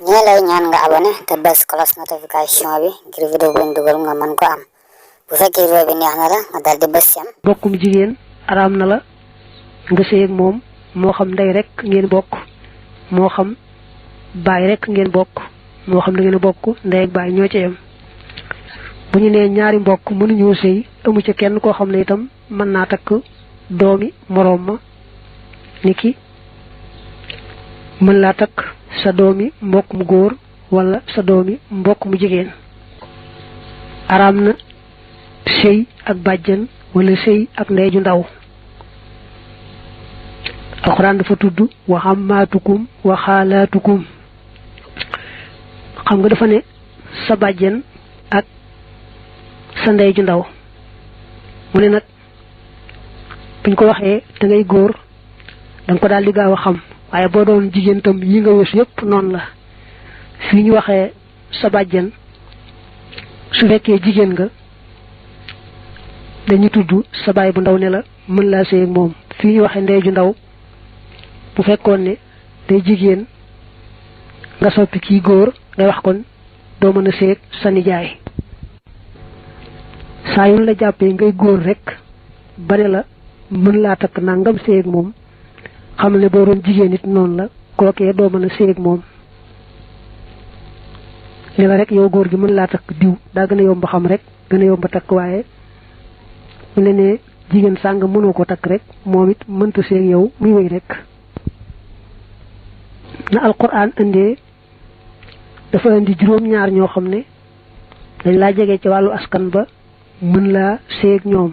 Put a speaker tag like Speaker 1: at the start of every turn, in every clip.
Speaker 1: ñi lay ñaan nga abonné te bës cloche notification bi ngir vidéo bu ñu dugal nga mën ko am bu fekkee vidéo bi neex na la nga dal di bës yam
Speaker 2: bokkum jigéen araam na la nga sëy ak moom moo xam ndey rek ngeen bokk moo xam baay rek ngeen bokk moo xam da ngeen bokk ndey ak baay ñoo ci yem bu ñu nee ñaari mbokk mënuñoo sëy amu ci kenn koo xam ne itam mën naa takk doomi moroom ma niki mën laa takk sa doomi mbokk mu góor wala sa doomi mbokk mu jigéen araam na sëy ak bàjjan wala sëy ak ndey ju ndaw alxuraan dafa tudd wa ammaatukum wa xaalaatukum xam nga dafa ne sa bàjjan ak sa ndey ju ndaw mu ne nag buñ ko waxee da ngay góor danga ko daal di gaaw a xam waaye boo doon jigéen tam yi nga wës yépp noonu la fii ñu waxee sa bàjjan su fekkee jigéen nga dañu tudd sa baay bu ndaw ne la mën laa sëy ak moom fii ñu waxee ndey ju ndaw bu fekkoon ne day jigéen nga soppi kii góor ngay wax kon doo mën a sëy ak sa nijaay saa yu la jàppee ngay góor rek ba ne la mën laa takk nangam sëy ak moom xamal ne boo doon jigéen it noonu la kookee doo mën a sëy ak moom ne la rek yow góor gi mën laa takk diw daa gën a yomb xam rek gën a yomb takk waaye mu ne ne jigéen sàng mënoo ko takk rek moom it mënta sëy ak yow muy wéy rek na alquran indee dafa indi juróom-ñaar ñoo xam ne dañ laa jege ci wàllu askan ba mën laa sëy ak ñoom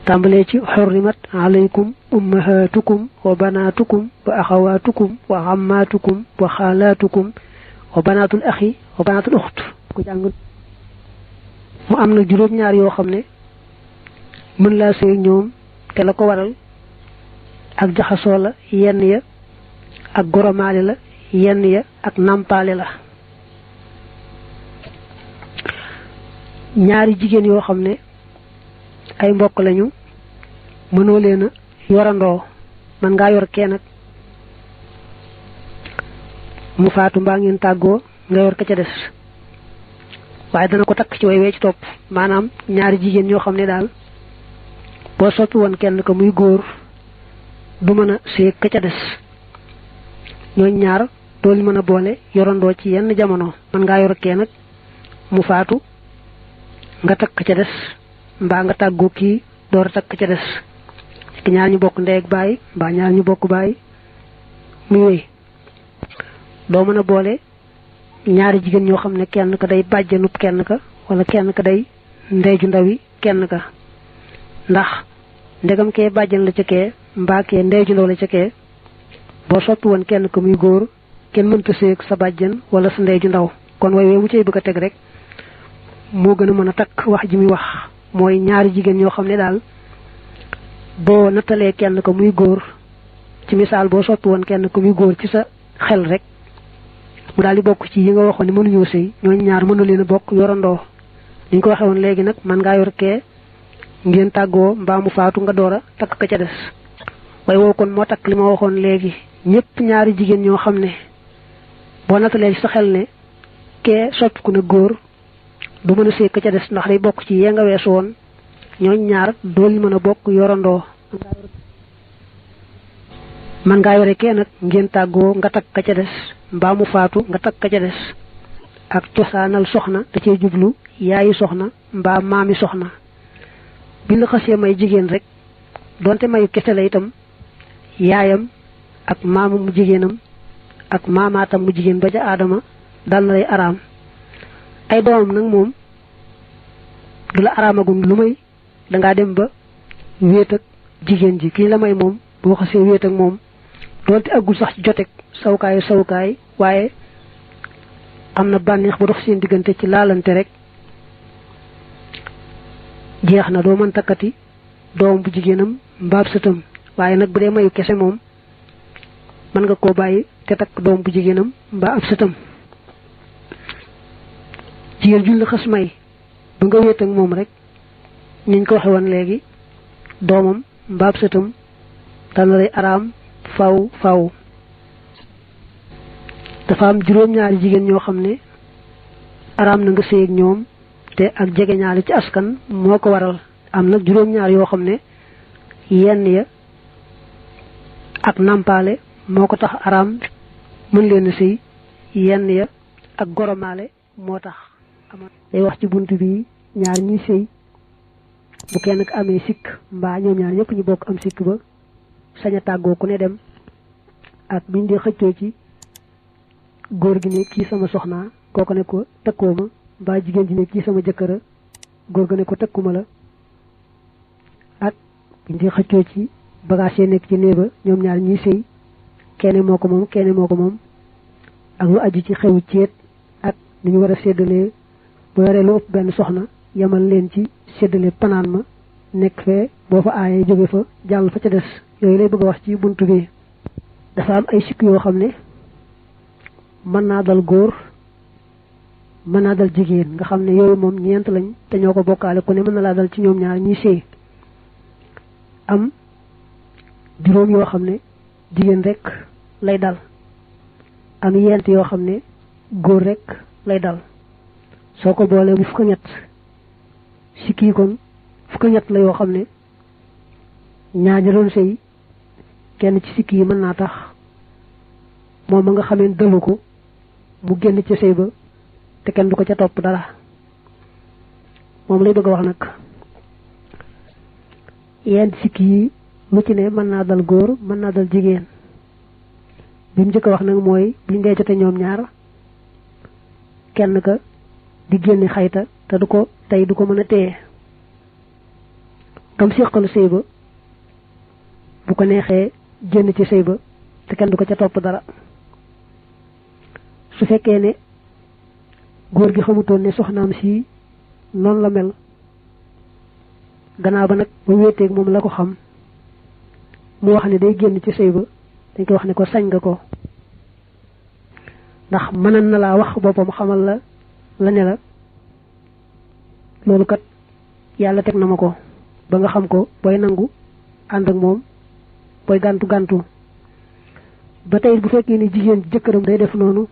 Speaker 2: tàmbalee ci xurrimat alaykum ummahatukum wa banatukum wa axawatukum wa ammatukum wa xaalaatukum wa banatul axi wa banatul uxt ko jàng mu am na juróom-ñaar yoo xam ne mën laa sëy ak ñoom te la ko waral ak jaxasoo la yenn ya ak goromaale la yenn ya ak nampaale la ñaari jigéen yoo xam ne ay mbokk lañu mënoo leen a yorandoo man ngaa yor kenn nag mu faatu mbaa ngeen tàggoo nga yor ka ca des waaye dana ko takk ci way wee ci topp maanaam ñaari jigéen ñoo xam ne daal boo soppi woon kenn ko muy góor du mën a séeg ka ca des ñooñ ñaar doo li mën a boole yorandoo ci yenn jamono man ngaa yor kenn nag mu faatu nga takk ca des mbaa nga tàggoo kii door a takk ca des ki ñaar ñu bokk ndey ak baay mbaa ñaar ñu bokk baay muy wéy doo mën a boole ñaari jigéen ñoo xam ne kenn ka day bàjjanub kenn ka wala kenn ka day ndey ju ndaw yi kenn ka ndax ndegam kee bàjjan la ca kee mbaa kee ndey ju ndaw la ca kee boo soppi woon kenn ka muy góor kenn mënta séeg sa bàjjan wala sa ndey ju ndaw kon way wee wu cay bëgg a teg rek moo gën a mën a takk wax ji muy wax mooy ñaari jigéen ñoo xam ne daal boo nattalee kenn ko muy góor ci misaal boo soppi woon kenn ko muy góor ci sa xel rek mu daal di bokk ci yi nga waxoon ne mënuñoo sëy ñooñu ñaar mënu leen a bokk yorandoo ni ñu ko waxee woon léegi nag man ngaa yor kee ngeen tàggoo mbaa mu faatu nga door a takk ka ca des waaye woo kon moo takk li ma waxoon léegi ñëpp ñaari jigéen ñoo xam ne boo nattalee ci sa xel ne kee soppiku na góor du mën a sëy ka ca des ndax day bokk ci yee nga weesu woon ñooñ ñaar dool mën a bokk yorandoo man ngaa yore kee nag ngeen tàggoo nga takk ka ca des mbaa mu faatu nga takk ka ca des ak cosaanal soxna da cee jublu yaayi soxna mbaa maami soxna bi la xasee may jigéen rek donte mayu kese la itam yaayam ak maamu mu jigéenam ak maamaatam mu jigéen ba ca aadama dal na lay araam ay doomam nag moom du la araamagum lu may dangaa dem ba wéet ak jigéen ji kii la may moom boo xasee wéet ak moom doonte aggul sax ci jotek sawukaay waaye am na bànneex bu dox seen diggante ci laalante rek jeex na doo mën takkati doom bu jigéenam mbaab sëtam waaye nag bu dee mayu kese moom mën nga koo bàyyi te takk doom bu jigéenam mbaa ab sëtam jigéen juñ la xas may ba nga wéet ak moom rek niñ ko waxe woon léegi doomam mbaab sëtam dal na lay araam faw dafa am juróom-ñaari jigéen ñoo xam ne araam na nga sëy ak ñoom te ak jegeñaale ci askan moo ko waral. am nag juróom-ñaar yoo xam ne yenn ya ak nampaale moo ko tax araam mën leen a sëy, yenn ya ak goromaale moo tax day wax ci bunt bi ñaar ñuy sëy bu kenn ko amee sikk mbaa ñoom ñaar ñëpp ñu bokk am sikk ba sañ a tàggoo ku ne dem, ak biñ dee xëccoo ci góor gi ne kii sama soxnaa kooku ne ko tëkkoo ma, mbaa jigéen ji ne kii sama jëkkëra góor ga ne ko tëkkuma la, ak biñ dee xëccoo ci bagage yi nekk ci néeba ñoom ñaar ñuy sëy kenn moo ko moom kenn moo ko moom, ak lu aju ci xewu ceet ak ni ñu war a séddalee bu yoree lu ëpp benn soxna yemal leen ci séddale panaan ma nekk fee boo fa aayee jóge fa jàll fa ca des. yooyu lay bëgg a wax ci buntu bi. dafa am ay sikk yoo xam ne mën naa dal góor mën naa dal jigéen, nga xam ne yooyu moom ñeent lañ te ñoo ko bokkaale ku ne mën na laa dal ci ñoom ñaar ñuy sëy. am juróom yoo xam ne jigéen rek lay dal, am yent yoo xam ne góor rek lay dal. soo ko boolee bu fukk ñett sikk yi kon fukk ñett la yoo xam ne ñaar ña doon sëy kenn ci sikk yi mën naa tax moom ma nga xamee dalu ko mu génn ca sëy ba te kenn du ko ca topp dara. moom lay bëgg a wax nag yenn sikk yi lu ci ne mën naa dal góor mën naa dal jigéen. bi mu njëkk a wax nag mooy biñ dee jote ñoom ñaar kenn ka di génne xayta te du ko tey du ko mën a téye, kam séqalu sëy ba bu ko neexee génn ci sëy ba te kenn du ko ca topp dara. su fekkee ne góor gi xamutoon ne soxnaam si noonu la mel, gannaaw ba nag ba wéeteeg moom la ko xam mu wax ne day génn ci sëy ba dañ koy wax ne ko sañ nga ko, ndax mënan na laa wax boppam xamal la ne la loolu kat yàlla teg na ma ko ba nga xam ko, booy nangu ànd ak moom, booy gàntu. ba tey bu fekkee ni jigéen jëkkëram day def noonu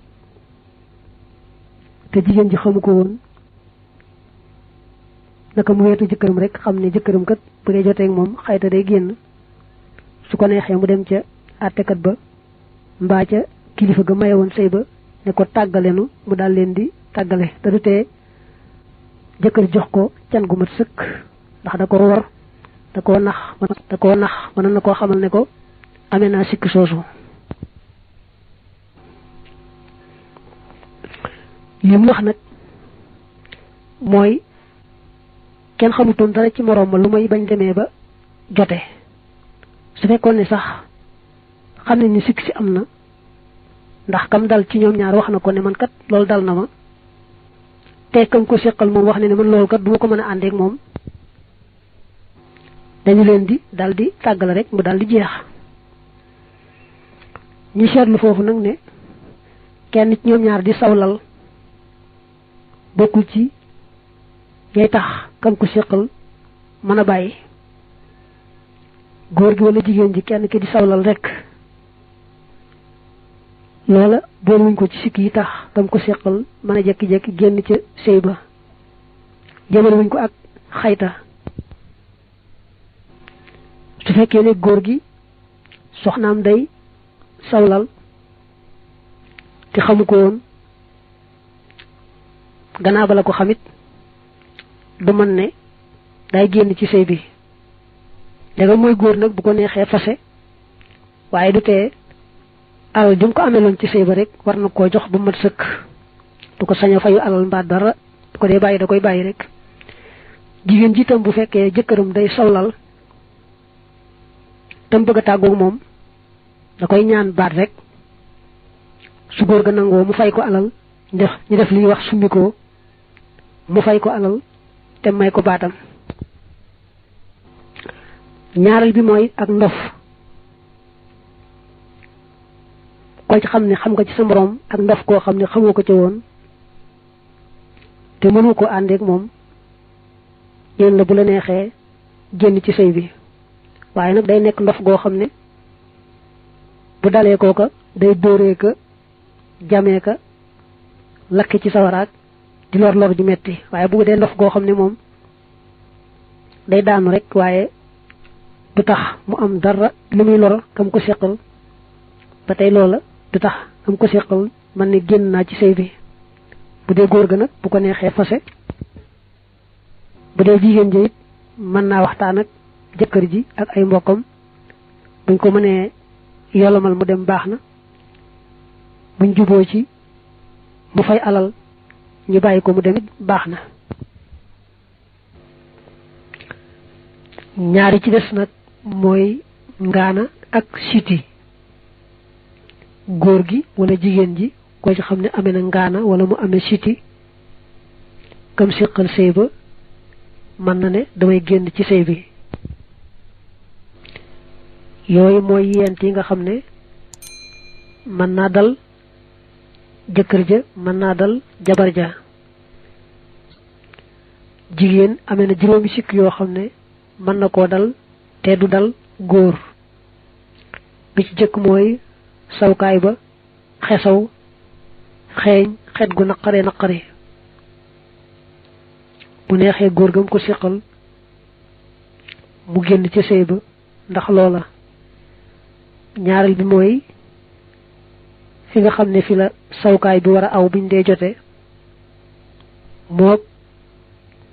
Speaker 2: te jigéen ji xamu ko woon, naka mu weetu jëkkëram rek xam ne jëkkëram kat bu dee jotee ak moom xayta day génn, su ko neexee mu dem ca àttekat ba mbaa ca kilifa ga maye woon sëy ba ne ko tàggalenu mu daal leen di tàggale, te du tee jëkkër jox ko can gu mat sëkk, ndax da ko war da koo nax mën na koo xamal ne ko amee naa sikk soosu. li mu wax nag mooy kenn xamutoon dara ci moroom ma lu may bañ demee ba jote. su fekkoon ne sax xam nañ ni sikk si am na, ndax kam dal ci ñoom ñaar wax na ko ne man kat loolu dal na ma, te kam ko seqal moom wax ne man loolu kat du ma ko mën a àndeek moom, dañu leen di dal di tàggale rek mu dal di jeex. ñu seetlu foofu nag ne kenn ci ñoom ñaar di sawlal bokkul ci ñay tax kam ko seqal mën a bàyyi. góor gi wala jigéen ji kenn ki di sawlal rek loola boole wuñ ko ci sikk yi tax kam ko seqal mën a jekki-jekki génn ca sëy ba, jëmale wuñ ko ak xayta. su fekkee ne góor gi soxnaam day sawlal te xamu ko woon, gannaaw ba la ko xamit du mën ne day génn ci sëy bi. léegi mooy góor nag bu ko neexee fase, waaye du tee alal jum ko ameloon ci sëy ba rek war na koo jox bu mat sëkk, du ko sañ a fayu alal mbaa dara, bu ko dee bàyyi da koy bàyyi rek. jigéen ji tam bu fekkee jëkkëram day sawlal tam bëgg a tàggoog moom, da koy ñaan baat rek, su góor ga nangoo mu fay ko alal, ñu def li wax summi ko, mu fay ko alal te may ko baatam. ñaareel bi mooy ak ndof, ko ci xam ne xam nga ci sa moroom ak ndof koo xam ne xamoo ko ca woon te mënu ko àndeek moom, yéen la bu la neexee génn ci sëy bi, waaye nag day nekk ndof goo xam ne bu dalee kooka day dóoree ka jamee ka lakk ci sawaraak di lor ju metti waaye bu dee ndof goo xam ne moom day daanu rek waaye du tax mu am dara lu muy lor kam ko seqal ba tey loola du tax kam ko seqal man ne génn naa ci sëy bi bu dee góor ga nag bu ko neexee fase bu dee jigéen ji it mën naa waxtaan ak jëkkër ji ak ay mbokkam buñ ko mënee yolomal mu dem baax na buñ juboo ci mu fay alal ñu bàyyi ko mu dem it baax na ñaari ci des nag mooy ngaana ak siti góor gi wala jigéen ji ko ci xam ne amee na ngaana wala mu amee siti kam séqal sëy ba mën na ne damay génn ci sëy bi yooyu mooy yent yi nga xam ne mën naa dal jëkkër ja mën naa dal jabar ja jigéen amee na juróomi sikk yoo xam ne mën na koo dal te du dal góor bi ci jëkk mooy sawkaay ba xesaw xeeñ xet gu naqare bu neexee góor gam ko siqal mu génn ci sëy ba ndax loola ñaareel bi mooy fi nga xam ne fi la sawkaay bi war a aw buñ dee jote mook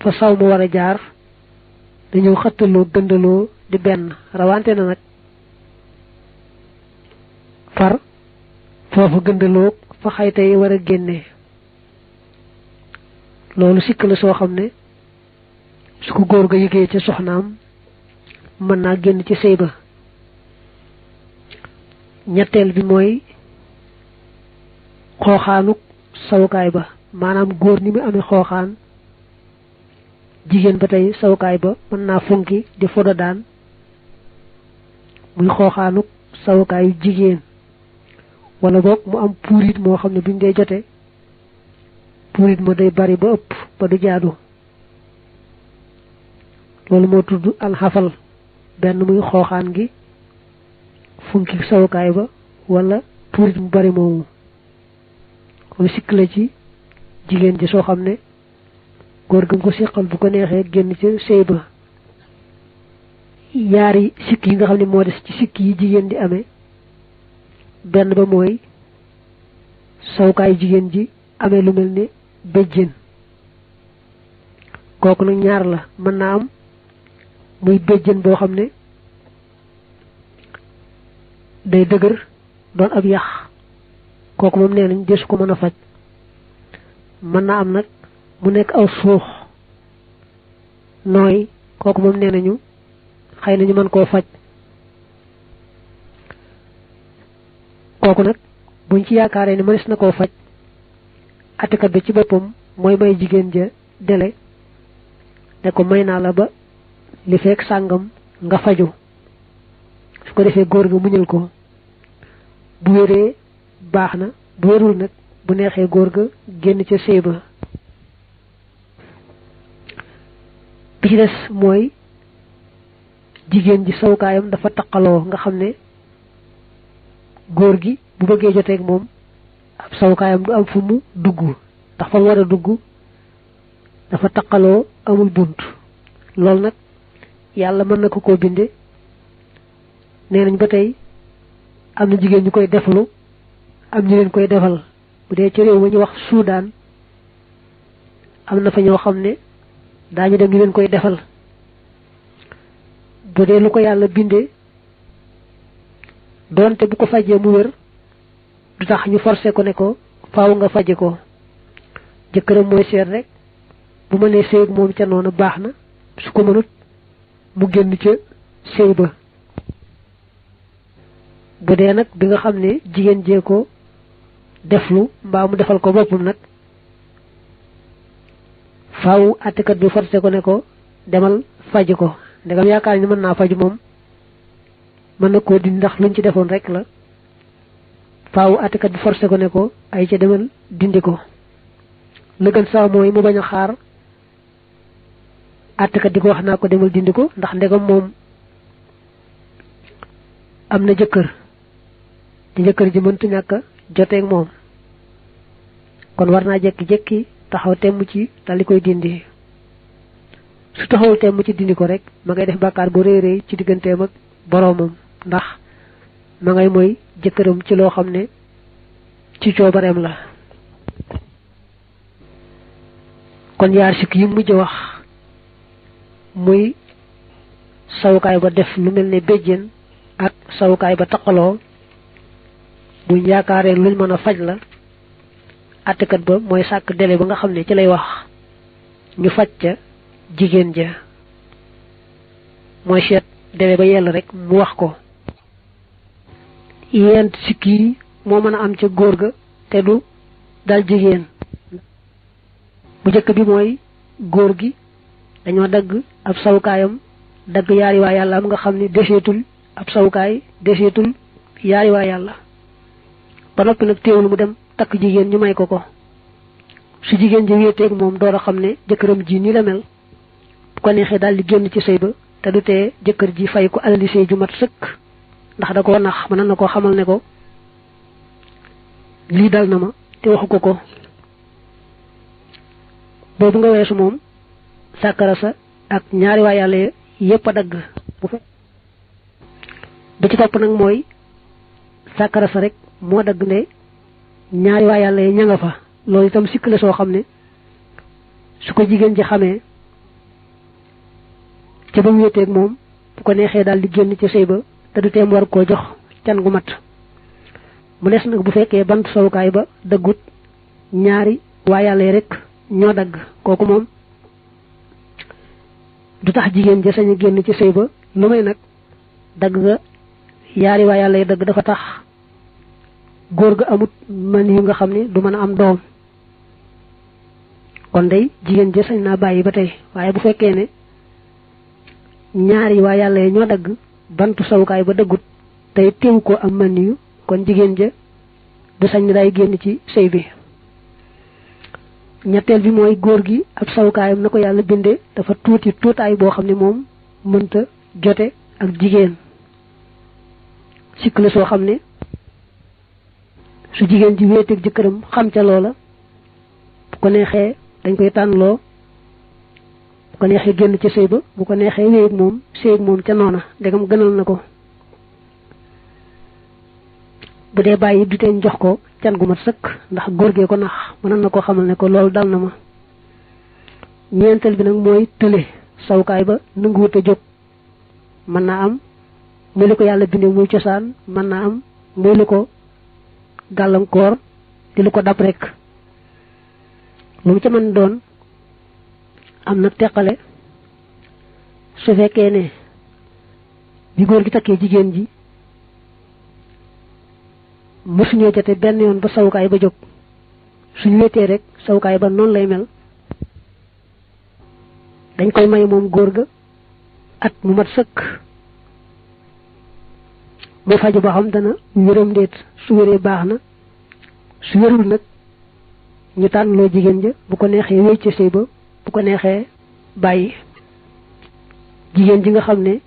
Speaker 2: fa saw mu war a jaar dañoo xëttaloo gëndaloo di benn rawante na nag far foofu gëndaloo fa xayta yi war a génnee loolu sikk la soo xam ne su ko góor ga yëgee ca soxnaam mën naa génn ci sëy ba ñetteel bi mooy xooxaanuk sawukaay ba maanaam góor ni mu amee xooxaan jigéen ba tey sawukaay ba mën naa funki di fodo daan muy xooxaanuk sawukaayu jigéen wala boog mu am puurit moo xam ne buñ dee jote puurit ma day bari ba ëpp ba du jaadu loolu moo tudd alxafal benn muy xooxaan gi funki sawukaay ba wala puurit mu bari moomu kon sikk la ci jigéen ji soo xam ne góor gam ko siqal bu ko neexee génn ci sëy ba yaari sikk yi nga xam ne moo des ci sikk yi jigéen di amee benn ba mooy sawukaayu jigéen ji amee lu mel ne béjjén kooku nag ñaar la mën naa am muy béjjén boo xam ne day dëgër doon ab yax kooku moom nee nañ desu ko mën a faj mën naa am nag mu nekk aw suux nooy kooku moom nee nañu xëy nañu mën koo faj kooku nag buñ ci yaakaaree ne mënees na koo faj attekat bi ci boppam mooy may jigéen ja dele ne ko may naa la ba li fekk sàngam nga faju su ko defee góor ga muñal ko bu wéree baax na bu wérul nag bu neexee góor ga génn ca sëy ba bi ci des mooy jigéen ji sawukaayam dafa taqaloo nga xam ne góor gi bu bëggee joteeg moom ab sawukaayam du am fu mu dugg ndax fa mu war a dugg dafa taqaloo amul bunt loolu nag yàlla mën na ko koo binde nee nañ ba tey am na jigéen ñu koy deflu am ñu leen koy defal bu dee ci réew ma ñu wax Soudan am na fa ñoo xam ne daañu dem ñu leen koy defal bu dee lu ko yàlla bindee doonte bu ko fajee mu wér du tax ñu forcé ko ne ko faaw nga faje ko jëkkëram mooy seet rek bu mënee sëy ak moom ca noonu baax na su ko mënut mu génn ca sëy ba bu dee nag bi nga xam ne jigéen jee ko deflu mbaa mu defal ko boppam nag faaw àttekat bi forcé ko ne ko demal faji ko ndegam yaakaar ni mën naa faju moom mën na koo dindi ndax luñ ci defoon rek la faaw àttekat bi forcé ko ne ko ay ca demal dindi ko la gën sax mooy mu bañ a xaar àttekat di ko wax naa ko demal dindi ko ndax ndegam moom am na jëkkër te jëkkër ji mëntu ñàkk a joteeg moom kon war naa jekki-jekki taxaw temm ci dal di koy dindi su taxawul temm ci dindi ko rek ma ngay def bàkkaar bu rëy rëy ci digganteem ak boroomam ndax ma ngay mooy jëkkëram ci loo xam ne ci coobareem la. kon yaar sikk yi mujj wax muy sawukaay ba def lu mel ne béjjén ak sawukaay ba taqaloo buñ yaakaaree luñ mën a faj la àttekat ba mooy sàkk délai ba nga xam ne ci lay wax ñu faj ca jigéen ja mooy seet délai ba yell rek mu wax ko. yent sikk yi moo mën a am ca góor ga te du dal jigéen. bu njëkk bi mooy góor gi dañoo dagg ab sawukaayam dagg yaari waa yàlla am nga xam ne deseetul ab sawukaay deseetul yaari waa yàlla ba noppi nag teewul mu dem takk jigéen ñu may ko ko su jigéen ji wéeteeg moom door a xam ne jëkkëram ji ni la mel bu ko neexee daal di génn ci sëy ba te du tee jëkkër ji fay ko alali sëy ju mat sëkk ndax da koo nax mën na koo xamal ne ko lii dal na ma te waxu ko boobu nga weesu moom sàkkara sa ak ñaari waa yàlla yépp a dagg bu fekk bi ci topp nag mooy sàkkara sa rek moo dagg ne ñaari waa yàlla ña nga fa loolu itam sikk la soo xam ne su ko jigéen ji xamee ca ba mu wéeteeg moom bu ko neexee daal di génn ci sëy ba te du teem war koo jox can gu mat mu des nag bu fekkee bant sawukaay ba daggut ñaari waa yàlla rek ñoo dagg kooku moom du tax jigéen ja sañ a génn ci sëy ba lu may nag dagg ga yaari waa yàlla dagg dafa tax góor ga amut man yu nga xam ne du mën a am doom kon day jigéen ja sañ naa bàyyi ba tey waaye bu fekkee ne ñaari waa yàlla ñoo dagg bantu sawukaay ba daggut tey teew ko am man yu kon jigéen ja du sañ ne day génn ci sëy bi. ñetteel bi mooy góor gi ab sawukaayam na ko yàlla bindee dafa tuuti tuutaay boo xam ne moom mënta jote ak jigéen sikk la soo xam ne su jigéen ji wéeteeg jëkkëram xam ca loola bu ko neexee dañ koy tànnloo bu ko neexee génn ca sëy ba bu ko neexee wéeg moom sëy moom ca noona ndegam gënal na ko bu dee bàyyi du teen jox ko can gu mat sëkk ndax góor gee ko nax mënoon na koo xamal ne ko loolu dal na ma. ñeenteel bi nag mooy tële sawukaay ba nanguwut a jóg mën naa am muy li ko yàlla bindee muy cosaan mën naa am muy li ko gàllankoor di lu ko dab rek lu mu ca mën doon am na teqale su fekkee ne bi góor gi takkee jigéen ji mësuñoo jote benn yoon ba sawukaay ba jóg suñu wéetee rek sawukaay ba noonu lay mel dañ koy may moom góor ga at mu mat sëkk mu faju ba xam dana wéram ndéet su wéree baax na su wérul nag ñu tànnloo jigéen ja bu ko neexee wéy ci sëy ba bu ko neexee bàyyi. jigéen ji nga xam ne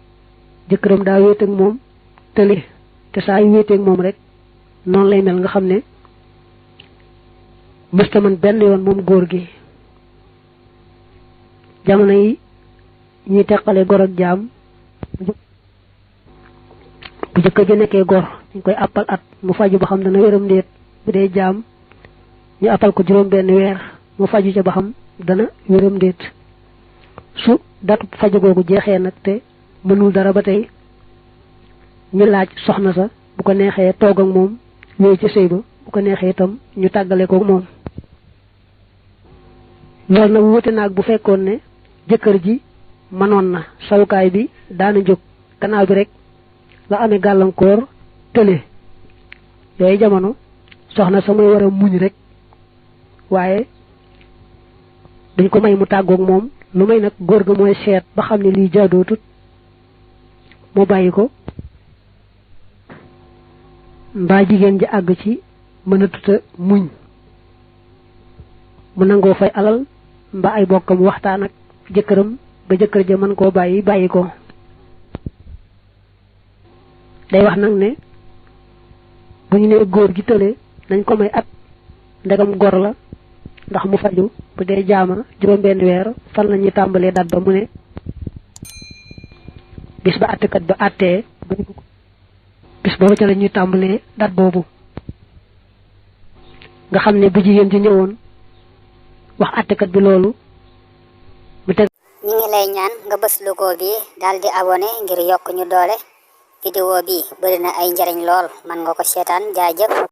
Speaker 2: jëkkëram daa wéet ak moom tële te saa yu wéetee ak moom rek noonu lay mel nga xam ne mësta man benn yoon moom góor gi. jamono yi ñuy teqale gor ak jaam bu jëkkër ja nekkee gor ñu koy appal at mu faju ba xam dana wéram ndéet bu dee jaam ñu appal ko juróom benn weer mu faju ca ba xam dana wéram ndéet su datu faju googu jeexee nag te mënul dara ba tey ñu laaj soxna sa bu ko neexee toog ak moom wéy ci sëy ba bu ko neexee itam ñu tàggale ko moom. loolu nag wuute naag bu fekkoon ne jëkkër ji mënoon na sawukaay bi daana jóg gannaaw bi rek la amee gàllankoor tële yooyu jamono soxna sa muy war a muñ rek waaye duñ ko may mu tàggoog moom lu may nag góor ga mooy seet ba xam ne lii jaadootut mu bàyyi ko mbaa jigéen ji àgg ci mën a tuta muñ mu nangoo fay alal mbaa ay bokkam waxtaan ak jëkkëram ba jëkkër ja mën koo bàyyi ko. day wax nag ne bu ñu nee góor gi tële nañ ko may at ndegam gor la ndax mu faju bu dee jaama juróom benn weer fan la ñuy tàmbalee dat ba mu ne bis ba àttekat ba àttee bis boobu ca la ñuy tàmbalee dat boobu nga xam ne bu jigéen ji ñëwoon wax àttekat bi loolu mu teg
Speaker 1: ñi ngi lay ñaan nga bës logo bi daal di abonné ngir yokk ñu doole vidéo bi bari na ay njariñ lool man nga ko seetaan jaajëf